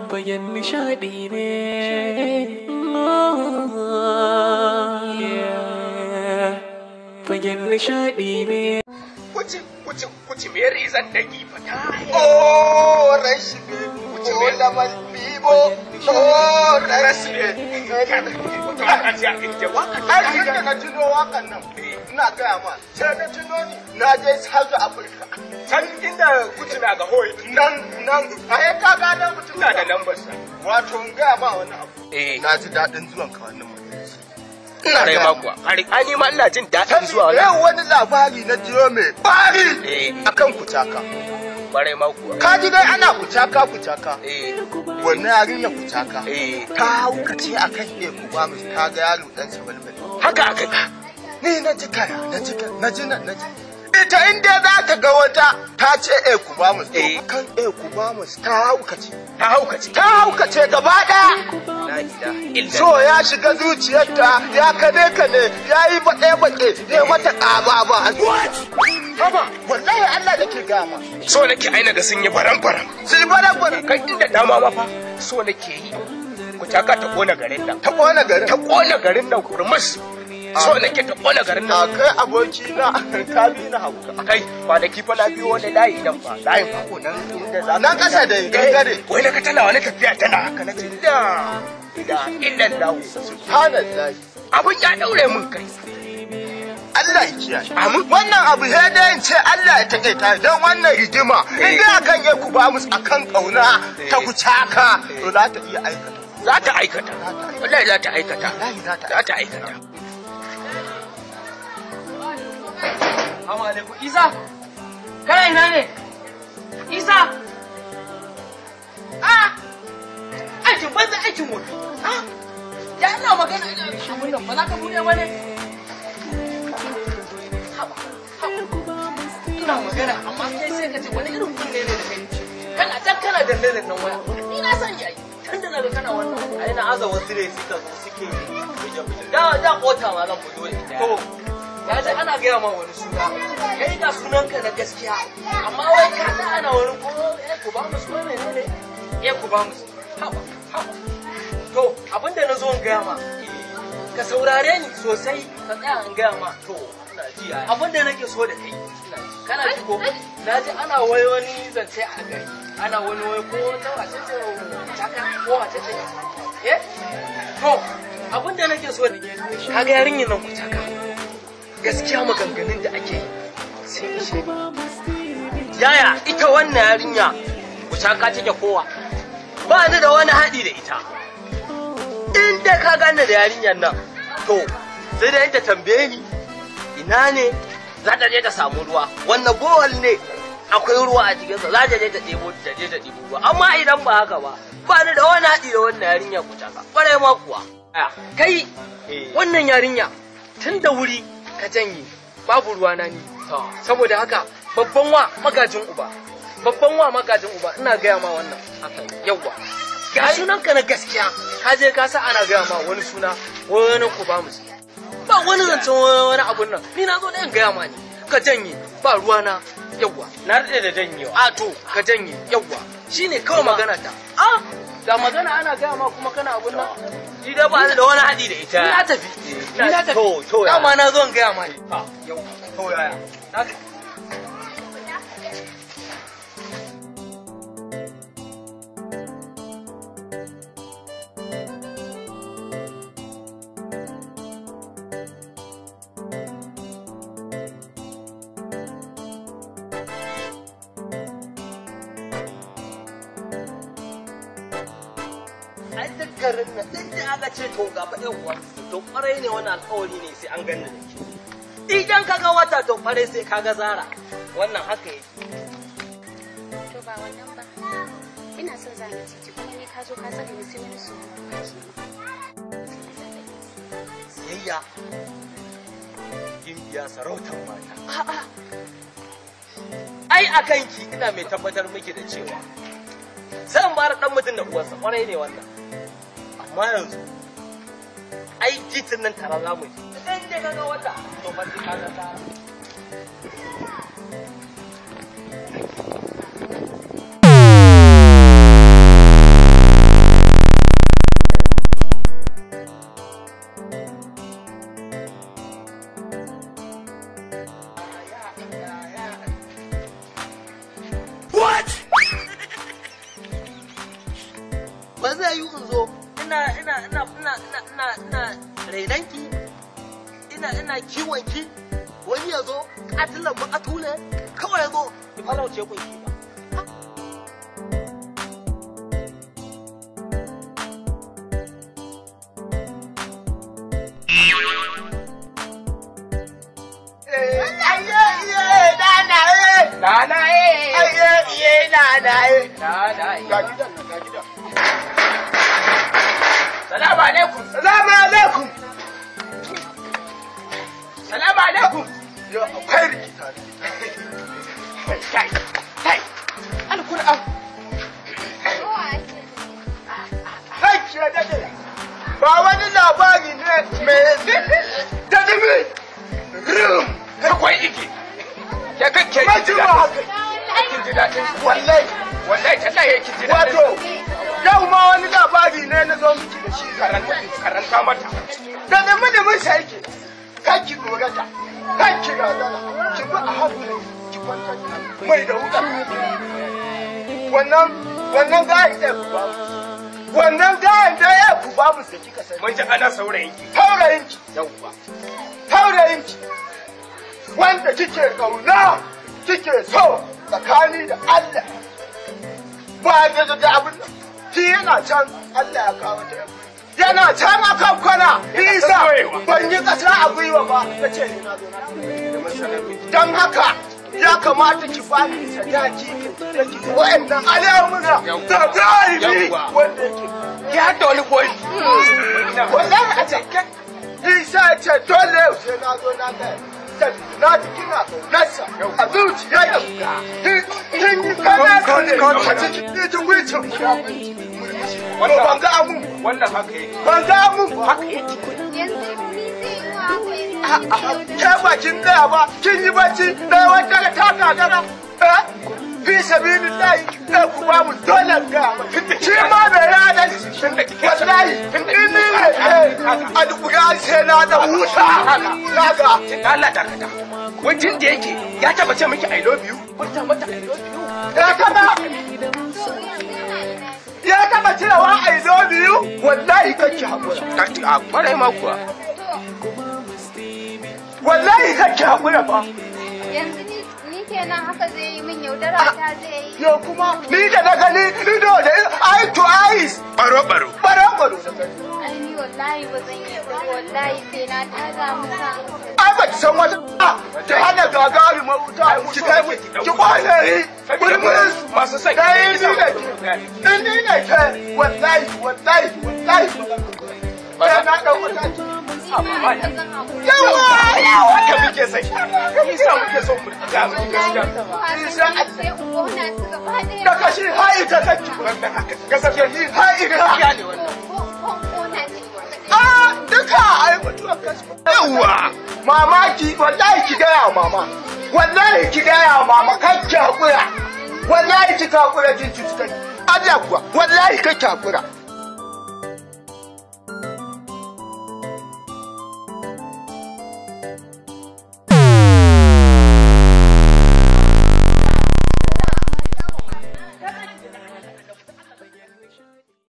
Fagen nishaɗi ne. Fagen nishaɗi ne. Kuci, kuci, kuci, me reason dagi fata? Oh, rashi kuci me da bibo. Oh, rashi. Ai, tun na tuno wakan nan, ina gaya ma, sai na tuno ni, na je South Africa. Can inda kuci na ga hoyi. Nan, nan, ai ka gane mutum ina da lambar sa. Wato in gaya ma wani abu. Eh. Na ji daɗin zuwan ka wannan majalisa. Ina rai ma kuwa. Ai ni ma ina jin daɗin zuwa. Yau wani labari na jiyo mai bari akan kucaka. Barai ma kuwa. Ka ji dai ana kucaka kucaka. Eh. Wannan yarinya kucaka. Eh. Ta haukace akan iya ku ba mu ta ga yaro dan sabalbal. Haka aka. Ni na ji kaya, na ji na ji na ji. Ita inda za ta ga wata ta ce eh ku ba mu. Kan eh ku ba mu ta haukace. Ta haukace. Ta haukace gaba ɗaya. So ya shiga zuciyarta ya kane kane ya yi baɗe baɗe ya mata ƙaba ba. Haba wallahi Allah da ke gama. So nake aina ga sun yi baran baran. Sun yi baran baran. Kai inda dama ma fa so nake yi. Kucaka ta kona garin nan. Ta kona garin. Ta kona garin nan kurmus. So nake ta kona garin A nan. kai aboki na ka bi na hauka. Kai kwanaki fa na biyo wani layi nan fa layin fa nan inda za Nan ƙasa da gangare. Wai na ga tana wani tafiya tana haka na ce da da illan dawo. Subhanallah. Abun ya daure mun kai. Allah ya kiyaye. Amin. Wannan abu sai dai in ce Allah ya taƙaita don wannan rigima in dai akan ya ku ba musu akan ƙauna ta kucaka to za ta iya aikata. Za ta aikata. Wallahi za ta aikata. Wallahi za ta Za ta aikata. Assalamu alaikum. Isa! Kana ina ne? Isa! Ah! Aikin banza aikin wofi. Ah! Ya ina magana ina abun nan ba za ka buɗe ba ne? Haba, haba. Ina magana amma kai sai ka ce wani irin kunne ne da kai. Kana can kana danne dannen waya. Ni na san yayi. Tun da naga kana wannan. Ai na aza wasu ne suka zo suke guje-guje. Da da kota ma zan fito da ita. To, ya ji ana gaya ma wani suna. Kai ga sunanka na gaskiya. Amma wai ka ta ana wani ko eh ku ba mu su menene? Eh ku ba mu su. Haba, haba. To, abinda na zo in gaya ma. Ka saurare ni sosai ka tsaya in gaya ma. To, ina ji ai. Abinda nake so da kai. Kana ji ko? Na ji ana wai wani zance a gari. Ana wani wai ko ta wace ce taka ko wace ce. Eh? To, abinda nake so da kaga yarinyar nan ku taka. Gaskiya maganganun da ake yi sun ishe ni. Yaya ita wannan yarinya kucaka take kowa. Ba ni da wani haɗi da ita. In dai ka gane da yarinyar nan, to sai dai ta tambaye ni ina ne za ta je ta samu ruwa. Wannan bohol ne akwai ruwa a cikinsa za ta je ta ɗebo ta je ta ɗebo ruwa. Amma idan ba haka ba, ba ni da wani haɗi da wannan yarinya kucaka. Ƙwarai ma kuwa. Kai wannan yarinya tun da wuri ka janye babu ruwa na ni. Saboda haka babban wa magajin uba. Babban wa magajin uba ina gaya ma wannan. Yawwa. Ga sunanka na gaskiya ka je ka sa ana gaya ma wani suna wani ku ba musu. Ba wani zancen wani abun nan ni na zo da in gaya ma ni ka janye ba ruwa na yawwa. Na daɗe da janyewa. A to ka janye yawwa shine kawai magana ta. A ga magana ana gaya ma kuma kana abun nan. Ni dai ba ni da wani haɗi da ita. Ni na tafi. Ni na tafi. To, to yaya. Dama na zo in gaya ma ne. Yawwa. To yaya. Na Ai duk garin nan inda aka ce to ga fa yan uwa to kwarai ne wannan alƙawari ne sai an ganni da ke. Idan ka ga wata to kwarai sai ka ga zara. Wannan haka yake. To ba wannan ba. Ina son zana titi kuma ni ka zo ka tsare ni sai wani surutu kake yi. Siyayya. Gimbiya sarautar mata. A'a. Ai a kanki ina mai tabbatar miki da cewa sai in bara dan mutum da uwarsa kwarai ne wannan. Amma yanzu ai titin nan tara za mu ji. Idan dai ka ga wata to fa sai ka ga zara. Ba zai yi in zo ina ina ina ina ina ina rainanki, ina kiwonki, wani ya zo katilan makatule kawai ya zo ki farauce kunki ba. Salamu alaikum. Salamu alaikum. Salamu alaikum. Yo, akwai rikita. Kai, kai. Alkur'an. Kai ki dade. Ba wani labari ne mai da dumi. Rum. Akwai iki. Ya kake ji daɗin. Kin ji daɗin. Wallahi. Wallahi tallahi kin ji daɗin. Wato, yau ma wani labari ne na zo miki da shi. Karanta mata. Da dumi sa yake. Kan ki tsorata, kan ki razana, ki bi a hankali, ki kwantar da mai da wuka. Wannan gayan da ku ba mu. Wannan gayan da ya ku ba mu da kika sani. Mun ji ana saurayin ki. Saurayin ki. Yawwa. Saurayin ki. Wanda kike kauna, kike so tsakani da Allah. Ba da abin nan. Shi yana can Allah ya kawo ta. Yana can akan kwana, Isa ban yi ƙasa a gwiwa ba, na ce ni na zo na. Don haka ya kamata ki bani sadaki ki ki wa'annan al'amura da galibi wanda yake. Ki hadda wani koyi. Wallahi a cikin Isa ya ce dole sai na zo na gaya. Na ji kina ƙaunarsa a zuciyarki. Kin yi kana kane a cikin titin wicin. Ban ga amun. Wannan haka yake. Ban ga amun haka yake. Yanzu ni zai yi wa haka yanzu. Ke ba kin tsaya ba, kin yi bacci, ɗaya wata da ta gagara. Fi sabilillahi, ɗaya ku ba mu dole ga shi ma bai rada wallahi in ni ne alƙur'an sai na da wuta. Naga. Allah dakata. Wajen da yake ya taba ce miki I love you. Furta mata I love you. Ya taba. Ya taba cewa I love you. Wallahi kake hakura. Kake hakura ma kuwa. Wallahi kake hakura fa. Yanzu ni kenan haka zai yi min yaudara ta zai yi. Yo kuma ni da na gani ido da eye to eyes. Baro baro. Baro baro. Ai ni wallahi ba zan yi ba wallahi sai na tada masa. Ai ba ki san wata ki hana gagari mawuta ki kai ki kwane yi. Bulbul masu son kai ni da ke. Ni ne ke wallahi wallahi wallahi. Sai na ɗau mataki. Yawa! Haka muke son. Isa muke son mu ga mu gaskiya. Isa da kashi hai ta kake. Gaskiya ni hai gaskiya ne wannan. Ah, duka ai mutuwar kashi. Yawa! Mamaki wallahi ki gaya mama. Wallahi ki gaya mama kakki hakura. Wallahi ki hakura kin cuci kai. Allah kuwa wallahi kakki hakura.